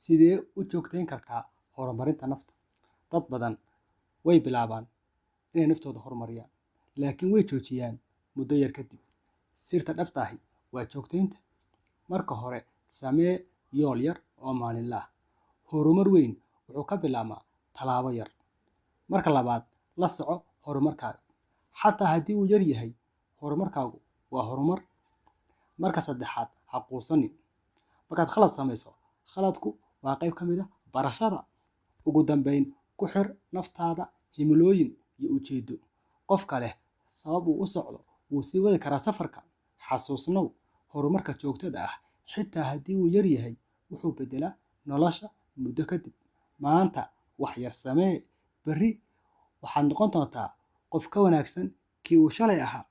Sidee u joogtayn kartaa horumarinta nafta? Dad badan way bilaabaan inay naftooda horumariyaan, laakiin way joojiyaan muddo yar kadib. Sirta dhabta ahi waa joogtaynta. Marka hore, samee yool yar oo maalinle ah. Horumar weyn wuxuu ka bilaabmaa tallaabo yar. Marka labaad, la soco horumarkaaga. Xataa haddii uu yar yahay, horumarkaagu waa horumar. Marka saddexaad, ha quusanin. Markaad khalad samayso, khaladku waa qayb ka mid ah barashada. Ugu dambayn, ku xir naftaada himilooyin iyo ujeedo. Qofka leh sabab uu u socdo wuu sii wadi karaa safarka. Xasuusnow, horumarka joogtada ah, xitaa haddii uu yar yahay, wuxuu beddelaa nolosha muddo kadib. Maanta wax yar samee, berri waxaad noqon doontaa qof ka wanaagsan kii uu shalay ahaa.